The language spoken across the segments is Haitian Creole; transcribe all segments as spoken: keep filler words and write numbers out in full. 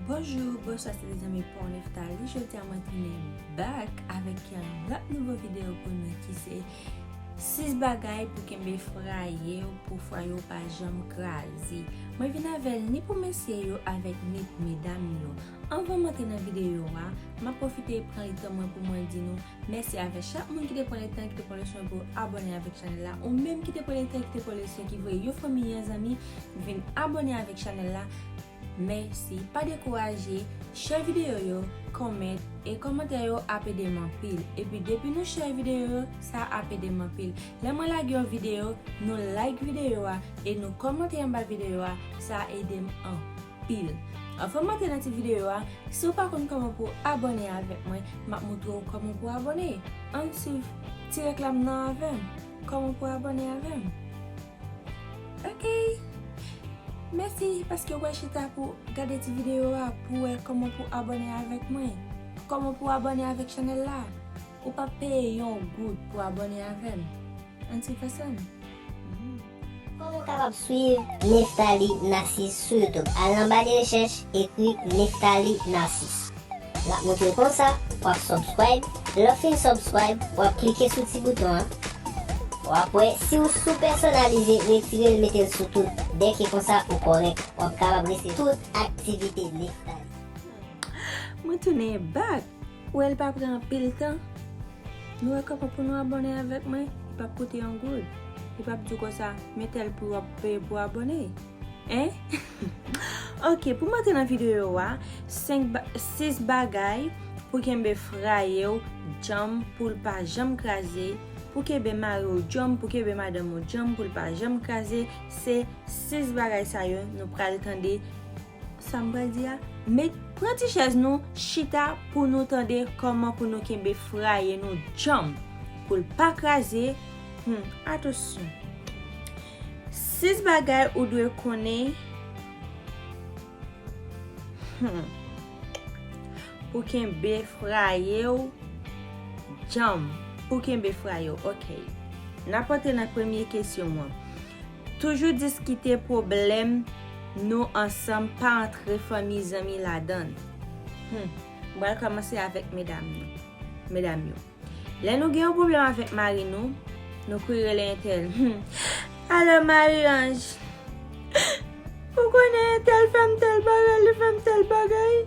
Bonjou, bonswa, se zanmi pa w Nephtalie. Jodi a mwen tounen back avèk yon lòt nouvo videyo pou nou ki se sis bagay pou kenbe fraye w pou fraye w pa janm kraze. Mwen vin avè l ni pou mesye yo avèk ni pou medam yo. Anvan m antre nan videyo a, m ap pwofite pran letan mwen pou mwen di nou mèsi avèk chak moun ki te pran letan, ki te pran leson pou abòne avèk chanèl la, ou menm ki te pran letan, ki te pran leson, ki voye yon fanmi, yon zanmi vin abòne avèk chanèl la. Mèsi. Pa dekouraje, share videyo yo, comment, e kòmantè yo ap ede m anpil. Epi depi nou share videyo yo, sa ap ede m anpil. Lè mwen lage yon videyo, nou like videyo a e nou kòmante anba videyo a, sa ede m anpil. Anvan m antre nan ti videyo a, si w pa konn kòman pou abòne avèk mwen, m ap montre w kòman pou abòne. Ann swiv ti reklam nan avè m. Kòman pou abòne avè m? Ok. Mèsi paske w wè chita pou gade ti videyo a pou wè kòman pou abòne avèk mwen. Kòman pou abòne avèk chanèl la. Ou p ap peye yon goud pou abòne avè m. Ann swiv ansanm. Kòman w kapab swiv Nephtalie Narcisse sou YouTube? Al nan ba de rechèch, ekri Nephtalie Narcisse. L ap montre w konsa, w ap subscribe. Lè w fin subscribe, w ap klike sou ti bouton an. W ap wè, si w sou pèsonalize, retire l, mete l sou tout. Dèke konsa, ou kòrèk. W ap kapab rese tout aktivite Nephtalie. Mwen tounen back. Ou wè l pa pran anpil tan. Nou wè kòman pou nou abòne avèk mwen, li p ap koute yon goud. Li p ap di w konsa, men tèl pri w ap peye pou abòne. Hein? Ok, pou m antre nan videyo a, senk ba- sis bagay pou kenbe fraye w djanm pou l pa janm kraze, pou kenbe mari w djanm, pou kenbe madanm ou djanm pou l pa janm kraze, se sis bagay sa yo nou pral tande sa m pral di a, met pran ti chèz nou, chita pou nou tande kòman pou nou kenbe fraye nou djanm pou l pa kraze. Hmm, atansyon. Sis bagay ou dwe konnen hmm, pou kenbe fraye w djanm. Pou kenbe fraye w, ok. N ap antre nan premye kesyon an. Toujou diskite pwoblèm nou ansanm, pa antre fanmi zanmi ladan l. Hmm. M pral kòmanse avèk medam yo. Medam yo. Lè nou gen yon pwoblèm avèk mari nou, nou kouri rele entèl. Hmm. Alò Marie-Ange, ou konnen entèl fè m tèl bagay, li fè m tèl bagay.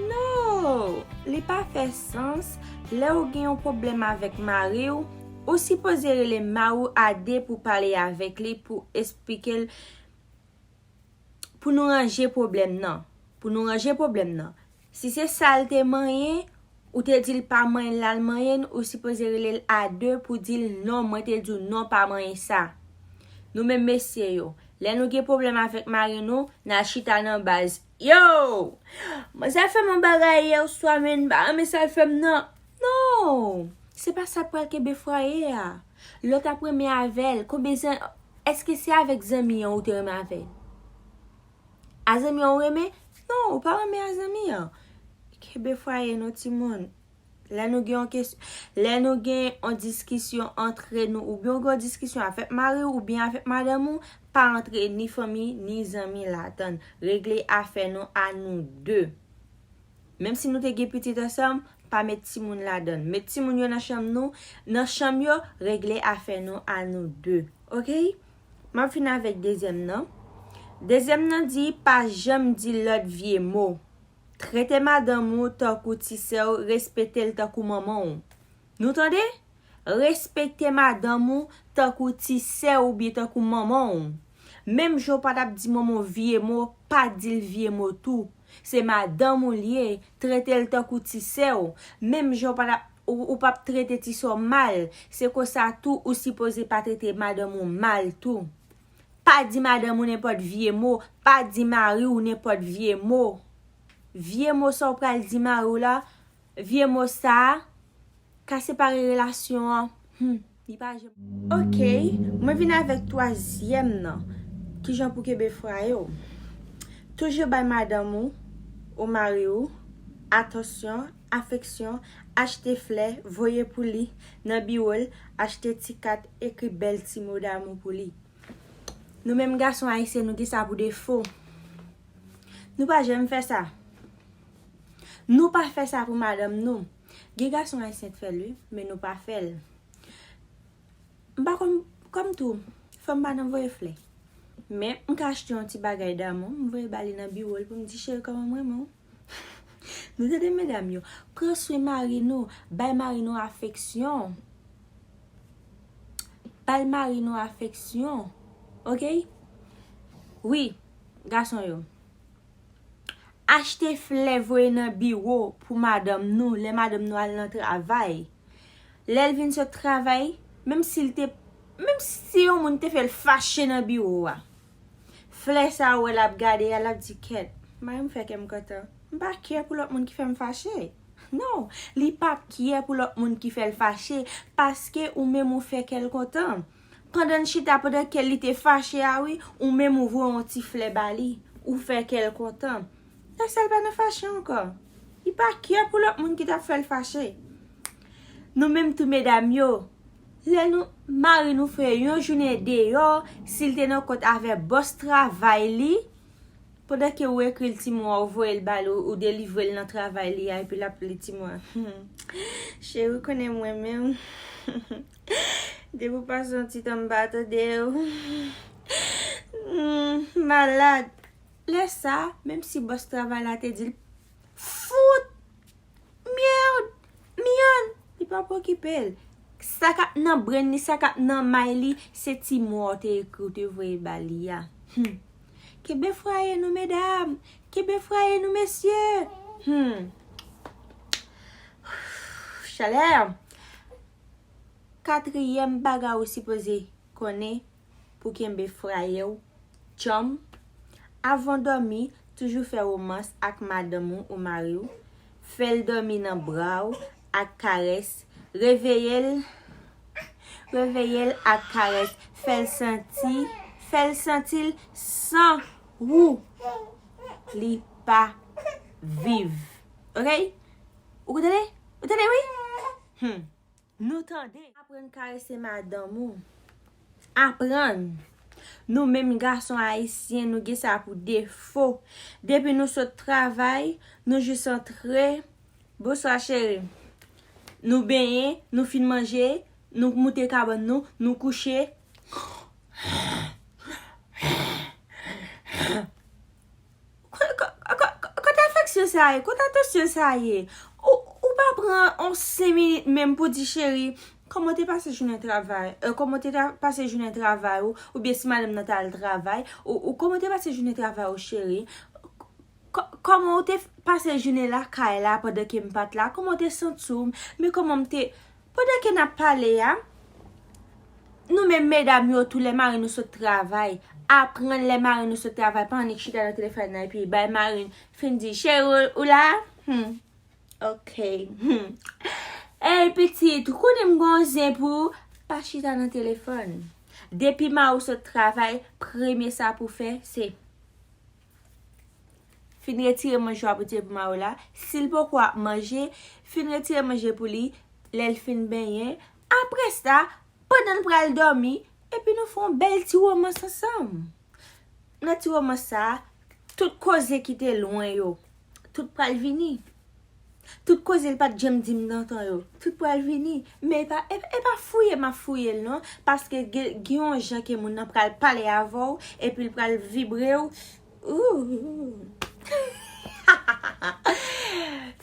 No! Li pa fè sans. Lè ou gen yon pwoblèm avèk mari w, ou sipoze rele mari w a de pou pale avèk li, pou esplike l, pou nou ranje pwoblèm nan. Pou nou ranje pwoblèm nan. Si se sa l te manyen, ou te di l pa manyen l, l al manyen l, ou sipoze rele l a de pou di l non, mwen te di w non, pa manyen sa. Nou menm mesye yo, lè nou gen pwoblèm avèk mari nou, n al chita nan baz. Yo! Manzè fè m yon bagay yè swa, men m pa renmen sa l fè m nan. Non! Se pa sa k pral kenbe fwaye a. Lè w t ap renmen avè l, konbyen zan, èske se avèk zanmi an ou te renmen avè l? A zanmi an ou renmen? Non, ou pa renmen a zanmi an. Kenbe fwaye nou timoun. Lè nou gen yon kes, lè nou gen yon diskisyon antre nou, oubyen ou gen yon diskisyon avèk mari w, oubyen avèk madanm ou, pa antre ni fanmi, ni zanmi ladann. Regle afè nou a nou de. Menm si nou te gen pitit ansanm, pa met timoun ladann. Met timoun yo nan chanm nou, nan chanm yo, regle afè nou a nou de. Ok? M ap fin avèk dezyèm nan. Dezyèm nan di, pa janm di lòt vye mo. Trete madanm ou tankou ti sè w, respekte l tankou manman w. Nou tande? Respekte madanm ou tankou ti sè w oubyen tankou manman w. Menm jan w pa t ap di manman w vye mo, pa di l vye mo tou. Se madanm ou l ye, trete l tankou ti sè w. Menm jan w pa t ap, ou, ou p ap trete ti sè w mal, se konsa tou ou sipoze pa trete madanm ou mal tou. Pa di madanm ou nenpòt vye mo, pa di mari w nenpòt vye mo. Vye mo sa w pral di mari w la, vye mo sa a ka separe relasyon an. Hmm, li pa janm. Ok, mwen vin avèk twazyèm nan. Kijan pou kenbe fwaye w? Toujou bay madanm ou, ou mari w, atansyon, afeksyon, achte flè, voye pou li, nan biwo l, achte ti kat, ekri bèl ti mo damou pou li. Nou menm gason ayisyen, nou gen sa pou defo. Nou pa janm fè sa. Nou pa fè sa pou madanm nou. Gen gason ayisyen k fè l, wi, men nou pa fè l. M pa konn, kòm tou, fanm pa nan voye flè. Men m ka achte yon ti bagay damou, m voye ba li nan biwo l pou m di, cheri, kòman m renmen w. Nou tande medam yo, pran swen mari nou, bay mari nou afeksyon. Bay mari nou afeksyon. Oke? Wi, gason yo. Achte flè voye nan biwo pou madanm nou, lè madanm nou al nan travay. Lè l vin sot travay, menm si l te, menm si yon moun te fè l fache nan biwo a, flè sa a ou wè l ap gade a, l ap di, kèt, mari m fè kè m kontan. M pa care pou lòt moun ki fè m fache. Non, li pa care pou lòt moun ki fè l fache, paske ou menm ou fè kè l kontan. Pandan l chita, pandan ke li te fache a, wi, ou menm ou voye yon ti flè ba li, ou fè kè l kontan. Lè sa l pa nan fache ankò. Li pa care pou lòt moun ki t ap fè l fache. Nou menm tou medam yo, lè nou, mari nou fè yon jounen deyò, si l te nan kont avè bòs travay li, pandan ke ou ekri l ti mo a, ou voye l ba li, ou, ou delivre l nan travay li a, epi l ap li ti mo a. Hmm. Cheri, ou konnen mwen menm. Depi w pase yon ti tan m pa tande w. Hmm, malad. Lè sa, menm si bòs travay la te di l, fout! Mèd! Myann! Li pa p okipe l. Sa k ap nan brenn li, sa k ap nan may li, se ti mo a w te ekri, w te voye ba li a. Hmm. Kenbe fwaye nou, medam! Kenbe fwaye nou, mesye! Hmm. Chalè! Katriyèm bagay ou sipoze konnen pou kenbe fwaye w djanm, avan w dòmi, toujou fè womans ak madanm ou ou mari w. Fè l dòmi nan bra w ak karès. Reveye l, reveye l ak karès. Fè l santi, fè l santi l san ou li pa viv. Oke? Ou tande? Ou tande, wi? Hmm. Nou tande. Aprann karese madanm ou. Aprann. Nou menm gason ayisyen, nou gen sa pou defo. Depi nou sot travay, nou jis antre. Bonswa, cheri. Nou benyen, nou fin manje, nou moute kabann nou, nou kouche. Ko-, ko-, ko-, ko-, kote afeksyon sa ye? Kote atansyon sa ye? Ou, ou pa pran yon senk minit menm pou di, cheri, kòman w te pase jounen travay? Eh, kòman w te ta-, pase jounen travay ou? Oubyen si madanm nan t al travay, ou, ou kòman w te pase jounen travay ou, cheri? Kò-, kòman w te f-, pase jounen lakay la pandan ke m pa t la? Kòman w te santi w? Men kòman m te, pandan ke n ap pale a, nou menm medam yo tou, lè mari nou sot travay, aprann lè mari nou sot travay, pa annik chita nan telefòn nan epi bay mari n fin di, cheri, ou, ou la? Hmm. Oke. Hmm. Ey, pitit, ou konnen m gen yon zen pou ou, pa chita nan telefòn. Depi mari w sot travay, premye sa pou fè, se fin retire manje w ap retire pou mari w la. Si l poko ap manje, fin retire manje pou li. Lè l fin benyen, apre sa, pandan l pral dòmi, epi nou fè yon bèl ti womans ansanm. Nan ti womans sa a, tout koze ki te lwen yo, tout pral vini. Tout koze l pa t janm di m nan tan yo, tout pral vini. Men e pa, e, e pa fouye m ap fouye l non, paske gen, gen yon jan ke moun nan pral pale avè w, epi l pral vibre w. Ooh.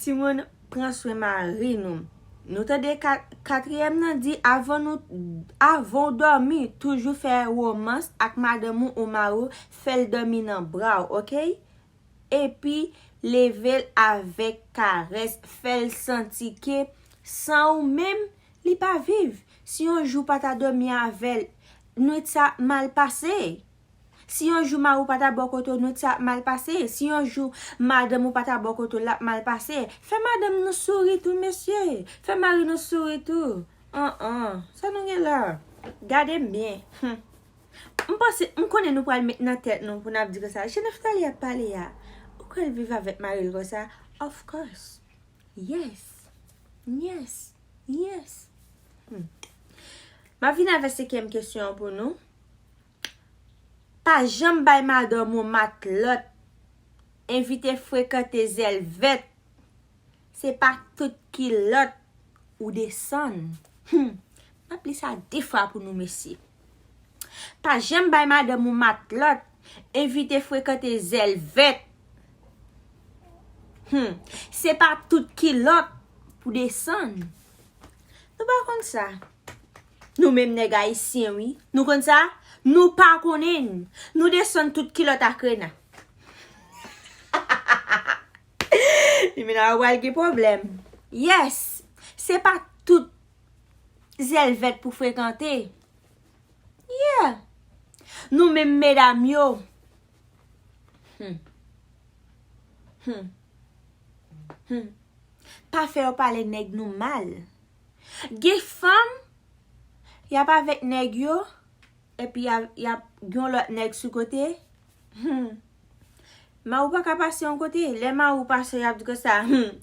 Timoun, pran swen mari nou. Nou tande ka-, katriyèm nan di, avan nou, avan w dòmi, toujou fè womans ak madanm ou ou mari w, fè l dòmi nan bra w, oke? Epi, leve l avèk karès, fè l santi ke san ou menm, li pa viv. Si yon jou w pa ta dòmi avè l, nwit sa ap mal pase. Si yon jou mari w pa ta bò kote w, nwit sa ap mal pase. Si yon jou madanm ou pa ta bò kote w, l ap mal pase. Fè madanm nou souri tou, mesye. Fè mari nou souri tou. An an, sa nou gen la? Gade m byen. Hmm. M panse, m konnen nou pral met nan tèt nou pou n ap di konsa, jan Neftali ap pale a, ou kwè l viv avèk mari l konsa? Of course. Yes. Yes. Yes. Hmm. M ap vin avèk senkyèm kesyon an pou nou. Pa janm bay madanm ou matlòt. Evite frekante zèl vèt. Se pa tout kilòt ou desann. Hmm. M ap li sa de fwa pou nou, mesye. Pa janm bay madanm ou matlòt. Evite frekante zèl vèt. Hmm. Se pa tout kilòt pou desann. Nou pa konn sa. Nou menm nèg ayisyen, wi. Nou konn sa? Nou pa konnen. Nou desann tout kilòt ak rena. Limena, w pral gen pwoblèm. Yes. Se pa tout zèl vèt pou frekante. Yeah. Nou menm medam yo. Hmm. Hmm. Hmm. Pa fè yo pale nèg nou mal. Gen fanm, y ap avèk nèg yo, epi y ap, y ap gen yon lòt nèg sou kote. Hmm. Mari w pa ka pase yon kote. Lè mari w pase, y ap di konsa, hmm,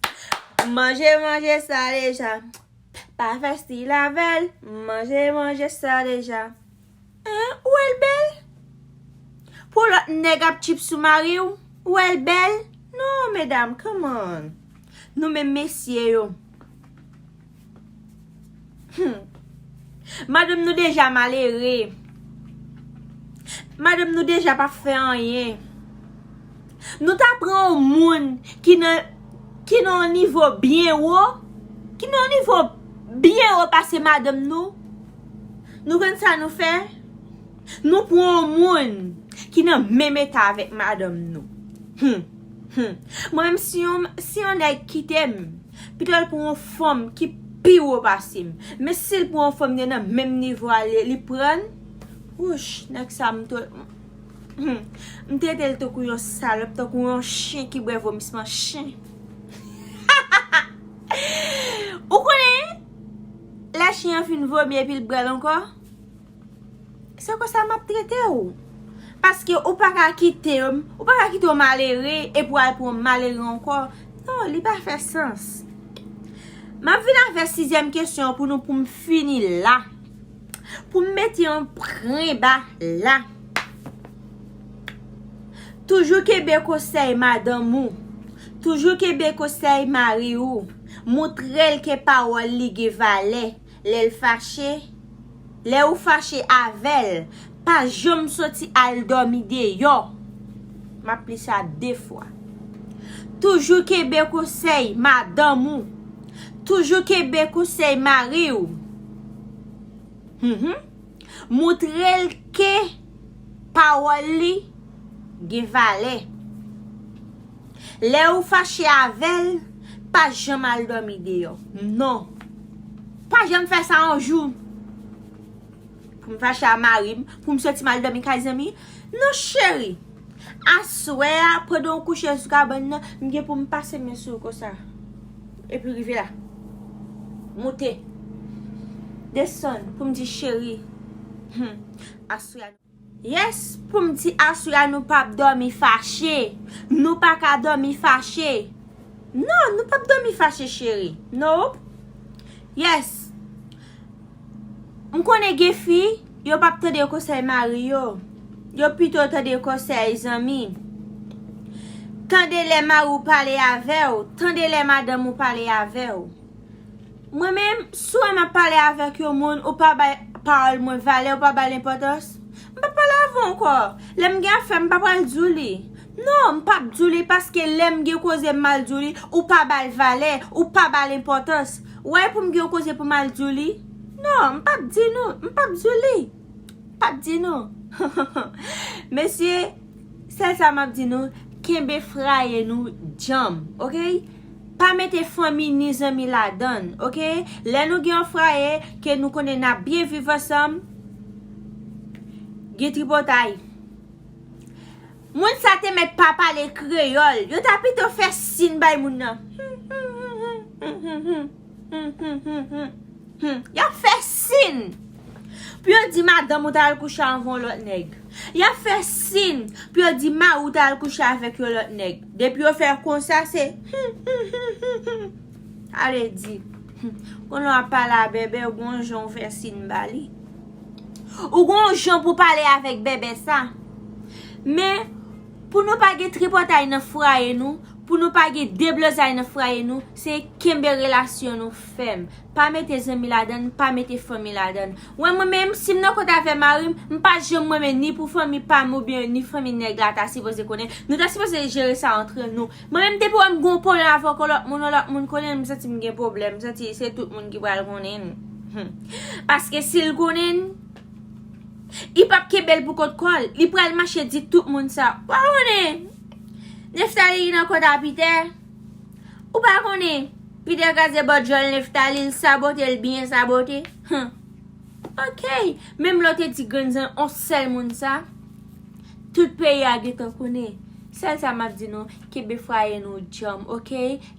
manje, manje sa deja. Pa fè stil avè l, manje, manje sa deja. Hein, ou wè l bèl? Pou lòt nèg ap tchip sou mari w, ou wè l bèl? Non, medam, come on. Nou menm mesye yo. Hmm. Madanm nou deja malere. Madanm nou deja pa fè anyen. Nou ta pran yon moun ki nan, ki nan yon nivo byen wo, ki nan yon nivo byen wo pase madanm nou. Nou konn sa nou fè? Nou pran yon moun ki nan menm eta avèk madanm nou. Hmm. Hmm. Mwen menm, si yon, si yon nèg kite m, pito l pran yon fanm ki pi wo pase m. Men si l pran yon fanm ki nan menm nivo a li, li pran. Wouch, nèg sa m to-, hmm. M trete l tankou yon salòp, tankou yon chen ki bwè vomisman chen. Ou konnen, lè chen an fin vomi epi l bwè l ankò, se konsa m ap trete w. Paske ou pa ka kite m, ou pa ka kite yon malere epi w al pran yon malere ankò. Non, li pa fè sans. M ap vin avèk sizyèm kesyon pou nou, pou m fini la. Pou m mete yon pwen ba la. Toujou kenbe konsèy madanm ou. Toujou kenbe konsèy mari ou. Montre l ke pawòl li gen valè. Lè l fache, lè ou fache avè l, pa janm soti al dòmi deyò. M ap li sa de fwa. Toujou kenbe konsèy madanm ou. Toujou kenbe konsèy mari w. Mhm. Montre l ke pawòl li gen valè. Lè ou fache avè l, pa janm al dòmi deyò. Non. Pa janm fè sa yon jou. Pou m fache a mari m, pou m soti m al dòmi kay zanmi. Non, cheri. Aswè a, pandan w kouche sou kabann nan, m gen pou m pase men sou ou konsa. Epi rive la. Moute. Desann, pou m di cheri. Hmm. Aswè a. Yes, pou m di aswè a nou p ap dòmi fache. Nou pa ka dòmi fache. Non, nou p ap dòmi fache, cheri. Nope. Yes. M konnen gen fi, yo p ap tande konsèy mari yo. Yo pito tande konsèy zanmi. Tande lè mari w pale avè w, tande lè madanm ou pale avè w. Mwen menm, si w wè m ap pale avèk yon moun, ou pa bay pawòl mwen valè, ou pa ba l enpòtans, m p ap pale avè w ankò. Lè m gen afè, m pa pral di w li. Non, m p ap di w li paske lè m gen koze m al di w li, ou pa ba l valè, ou pa ba l enpòtans. Ou wè pou m gen yon koze pou m al di w li? Non, m p ap di nou, m p ap di w li. M p ap di nou. Mesye, sèl sa m ap di nou, kenbe fraye nou djanm, oke? Pa mete fanmi ni zanmi ladann, oke? Lè nou gen yon fraye, ke nou konnen n ap byen viv ansanm, gen tripotay. Moun sa te mèt pa pale kreyòl. Yo ta pito fè sin bay moun nan. Hmm, y ap fè sin. Pou yo di madanm ou t al kouche avè yon lòt nèg. Y ap fè sin. Pou yo di mari w t al kouche avèk yon lòt nèg. Depi yo fè konsa, se ale di. Konnen w ap pale a bèbè, ou gon jan ou fè sin ba li. Ou gon jan pou pale avèk bèbè sa. Men, Pou nou pa gen tripotay nan fwaye nou, pou nou pa gen deblozay nan fwaye nou, se kenbe relasyon nou fèm. Pa mete zanmi ladann, pa mete fanmi ladann. Wè mwen menm, si m nan kont avè mari m, m pa janm renmen ni pou fanmi pa m oubyen ni fanmi nèg la ta sipoze konnen. Nou ta sipoze jere sa antre nou. Mwen menm depi wè m gon pwoblèm avè yon lòt moun, yon lòt moun konnen, m santi m gen pwoblèm, m santi se tout moun ki pral konnen. Hmm. Paske si l konnen, li p ap kenbe l pou kont kò l. Li pral mache di tout moun sa. Ou pa konnen? Neftali nan kont a Pitè. Ou pa konnen? Pitè kraze bò djòl Neftali, l sabote, l byen sabote. Hmm. Ok. Menm lè w te di grann zan, on sèl moun sa. Tout peyi a gentan konnen. Sèl sa m ap di nou, kenbe fwaye nou djanm, ok?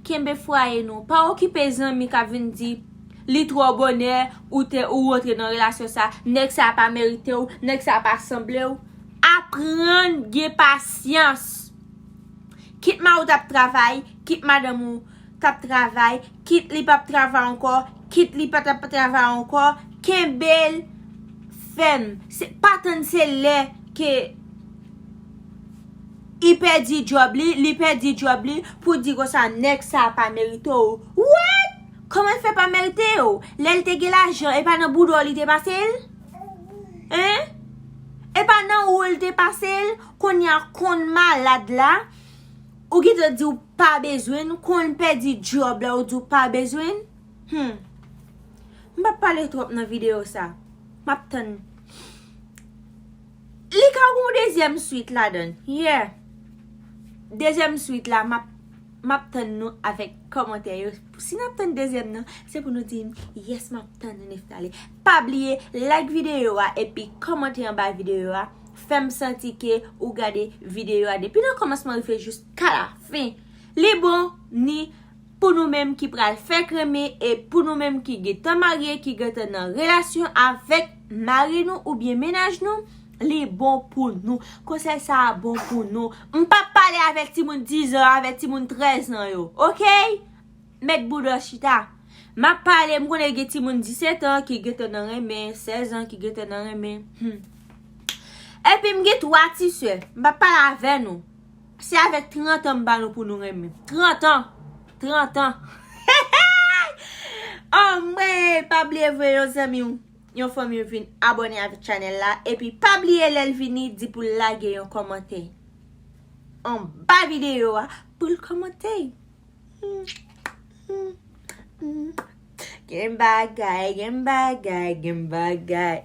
Kenbe fwaye nou. Pa okipe zanmi k ap vin di li twò bonè, ou te, ou rantre nan relasyon sa, nèg sa pa merite w, nèg sa pa sanble w. Aprann gen pasyans. Kit mari w t ap travay, kit madanm ou t ap travay, kit li p ap travay ankò, kit li pa t ap travay ankò, kenbe l fèm. Se, pa tann se lè ke li pèdi djòb li, li pèdi djòb li pou di konsa nèg sa pa merite w. What? Kòman l fè pa merite w? Lè l te gen lajan, e pa nan bouda w li te pase l? Hein? E pa nan ou l te pase l? Kounye a konn malad la, ou gentan di w pa bezwen l, konn pèdi djòb la, ou di w pa bezwen l. Hmm. M p ap pale twòp nan videyo sa. M ap tann. Li ka gon dezyèm swit ladann. Yeah. Dezyèm swit la, m ap, m ap tann nou avèk kòmantè yo. Si n ap tann dezyèm nan, se pou nou di m, yes, m ap tann nou Neftali. Pa bliye, like videyo a epi kòmante anba videyo a. Fè m santi ke ou gade videyo a depi nan kòmansman rive jiska lafen. Li bon, ni pou nou menm ki pral fèk renmen e pou nou menm ki gentan marye, ki gentan nan relasyon avèk mari nou oubyen mennaj nou, li bon pou nou. Konsèy sa a bon pou nou. M p ap pale avèk timoun diz an, avèk timoun trèz an yo, ok? Mèt bouda w chita. M ap pale, m konnen gen timoun disèt an ki gentan nan renmen, sèz an ki gentan nan renmen. Hmm. Epi m gen twa ti sè. M p ap pale avè nou. Se avèk trant an m ba nou pou nou renmen. Trant an. Trant an. Anmwey, pa bliye voye yon zanmi w, yon fanmi w vin abòne avèk chanèl la. Epi pa bliye lè l vini, di pou l lage yon kòmantè anba videyo a, pou l kòmante. Hmm, hmm, hmm. Gen bagay, gen bagay, gen bagay.